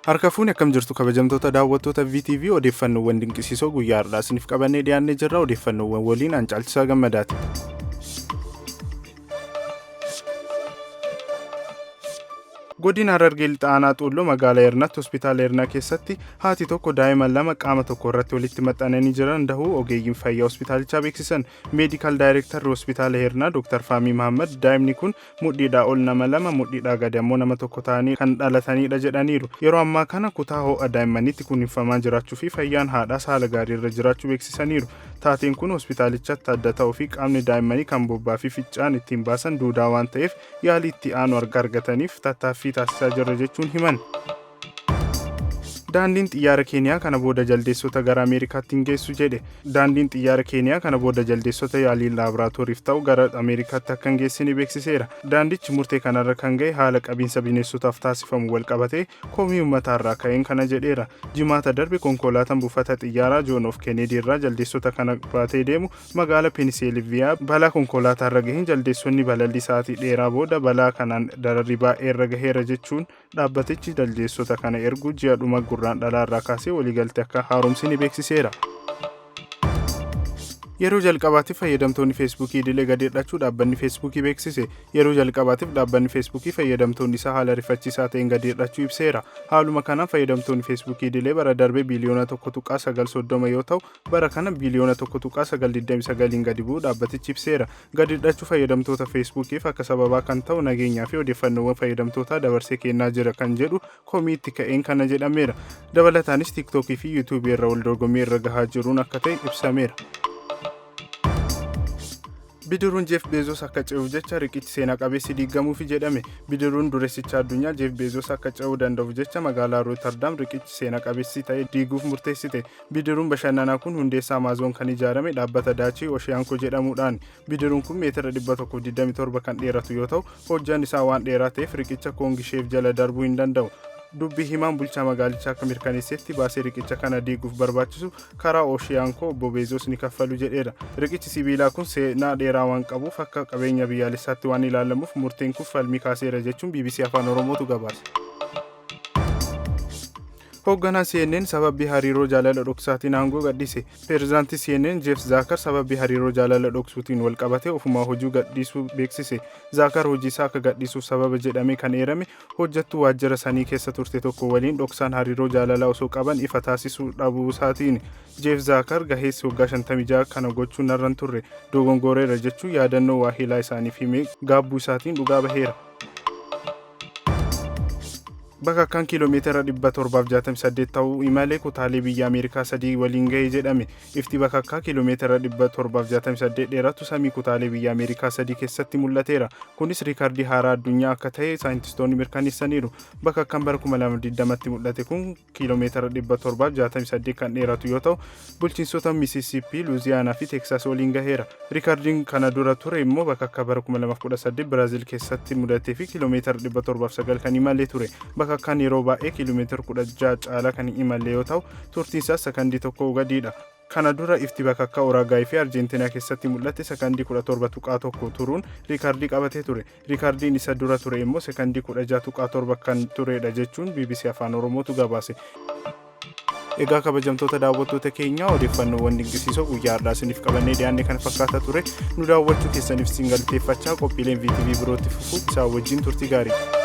Harka fuuni akkam jirtu kabajamtoota daawwattoota VTV odeeffannoowwan dinqisiisoo guyyaa har'aa isiniif qabannee dhiyaannee jirra. Odeeffannoowwan waliin an Caalchisaa Gammadaati. Godina Harargee Lixa Aanaa Xuulloo magaalaa Eernaatti hospitaala Eernaa keessatti haati tokko daa'ima lama qaama tokko irratti walitti maxxananii jiran dahuu ogeeyyiin fayyaa hospitaalichaa beeksisan. Meedikaal daayirektarri hospitaala Eernaa Dr. Faamii Mahammad daa'imni kun mudhiidhaa ol nama lama mudhiidhaa gadi ammoo nama tokko ta'anii kan dhalatanidha jedhaniiru. Yeroo ammaa kana kutaa ho'a daa'immaniitti kunuunfamaa jiraachuu fi fayyaan haadhaas haala gaarii irra jiraachuu beeksisaniiru. Taateen kun hospitaalichatti adda ta'uu fi qaamni daa'immanii kan bobbaa fi ficcaan ittiin baasan duudaa waan ta'eef yaalii itti aanu argataniif tattaaffii taasisaa jirra jechuun himan. Daandiin xiyyaara Keeniyaa kana booda jaldeessota gara Ameerikaatti hin geessu jedhe. Daandiin xiyyaara Keeniyaa kana booda jaldeessota yaalii laaboraatooriif ta'u gara Ameerikaatti akka hin geessine beeksiseera. Daandichi murtee kanarra kan ga'e haala qabiinsa bineensotaaf taasifamu wal qabatee komii uummataarraa ka'een kana jedheera. Jimaata darbe konkolaataan buufata xiyyaaraa Joon of Kennedy irraa jaldeessota kana baatee deemu magaala Peniseelviyaa balaa konkolaataa irra gaheen jaldeessonni balalii sa'aatii dheeraa booda balaa kanaan dararri baay'ee irra gaheera jechuun dhaabbatichi jaldeessota kana erguu ji'a dhuma Gurraandhalaa irraa kaasee waliigaltee akka haaromsine beeksiseera. Yeroo jalqabaatiif fayyadamtoonni Feesbuukii idilee gadi hir'achuu dhaabbanni Feesbuukii beeksise. Yeroo jalqabaatiif dhaabbanni Feesbuukii fayyadamtoonni isaa haala rifachiisaa ta'een gadi hir'achuu ibseera. Haaluma kanaan fayyadamtoonni Feesbuukii idilee bara darbe biliyoona 1.930 yoo ta'u, bara kana biliyoona 1.929 gadi bu'uu dhaabbatichi ibseera. Gadi hir'achuu fayyadamtoota Feesbuukiif akka sababaa kan ta'u nageenyaa fi odeeffannoowwan fayyadamtootaa dabarsee kennaa jira kan jedhu komii itti ka'een kana jedhameera. Dabalataanis Tiiktookii fi Yuutuubii irra wal dorgommii irra gahaa jiruun akka ta'e ibsameera. Bidiruun Jeef Beezos akka ce'uuf jecha riqichi seenaa qabeessi diigamuufi jedhame. Bidiruun dureessicha addunyaa Jeef Beezos akka ce'uu danda'uuf jecha magaalaa Rootardaam riqichi seenaa qabeessi ta'e diiguuf murteessite. Bidiruun bashannanaa kun hundeessa Amaazoon kan ijaarame dhaabbata Daachii Ooshiyankoo jedhamuudhaan. Bidiruun kun meetira 127 kan dheeratu yoo ta'u, hojjaan isaa waan dheeraa ta'eef riqicha Koongisheef jala darbuu hin danda'u. Dubbii himaan bulchaa magaalichaa akka mirkaneessetti baasee riqicha kana diiguuf barbaachisu karaa Ooshiyankoo obbo Beezos ni kaffalu jedheera. Riqichi sibiilaa kun seenaa dheeraa waan qabuuf akka qabeenya biyyaalessaatti waan ilaalamuuf murteen kun falmii kaaseera jechuun BBC Afaan Oromootu gabaase. Hoogganaan CNN sababii hariiroo jaalala dhoksaatiin aangoo gadhiise. Pireezidaantii CNN Jeef Zaakar sababii hariiroo jaalala dhoksuutiin wal qabate ofumaa hojii gadhiisuu beeksise. Zaakar hojii isaa akka gadhiisuuf sababa jedhamee kan eerame hojjettuu waajjira sanii keessa turte tokko waliin dhoksaan hariiroo jaalalaa osoo qaban ifa taasisuu dhabuu isaatiin. Jeef Zaakar gaheessi waggaa 56 kana gochuun narra hin turre dogongoreera jechuun yaadannoo waahilaa isaaniif himee gaabbuu isaatiin dhugaa baheera. Bakakkaan kiiloomeetira 768 ta'uu imalee kutaalee biyya Ameerikaa sadii waliin ga'e jedhame. Ifti bakakkaa kiiloomeetira 768 dheeratu samii kutaalee biyya Ameerikaa sadii keessatti mul'ateera. Kunis riikardii haaraa addunyaa akka ta'e saayintistoonni mirkaneessaniiru. Bakakkaan bara 2020tti mul'ate kun kiiloomeetira 768 kan dheeratu yoo ta'u, bulchiinsota Misisippii, Luuziyaanaa fi Teeksaas waliin gaheera. Riikardiin kana dura ture immoo bakakkaa bara 2018 Biraazil keessatti mudatee fi kiiloomeetira 709 kan imalee ture. Bakakkaan yeroo baay'ee kiiloomeetira 16 caalaa kan hin imalle yoo ta'u, turtiin isaas sakandii tokko gadiidha. Kana dura ifti bakakkaa Uraagaay fi Arjentiinaa keessatti mul'ate sakandii 17.1 turuun riikardii qabatee ture. Riikardiin isa dura ture immoo sekondii 16.7 kan turedha jechuun BBC Afaan Oromootu gabaase. Egaa kabajamtoota daawwattoota keenyaa odeeffannoowwan dinqisiisoo guyyaa har'aa isiniif qabannee dhiyaanne kana fakkaata ture. Nu daawwachuu keessaniif isin galateeffachaa qophiileen VTV birootti fufuu isaa wajjin turtii gaarii.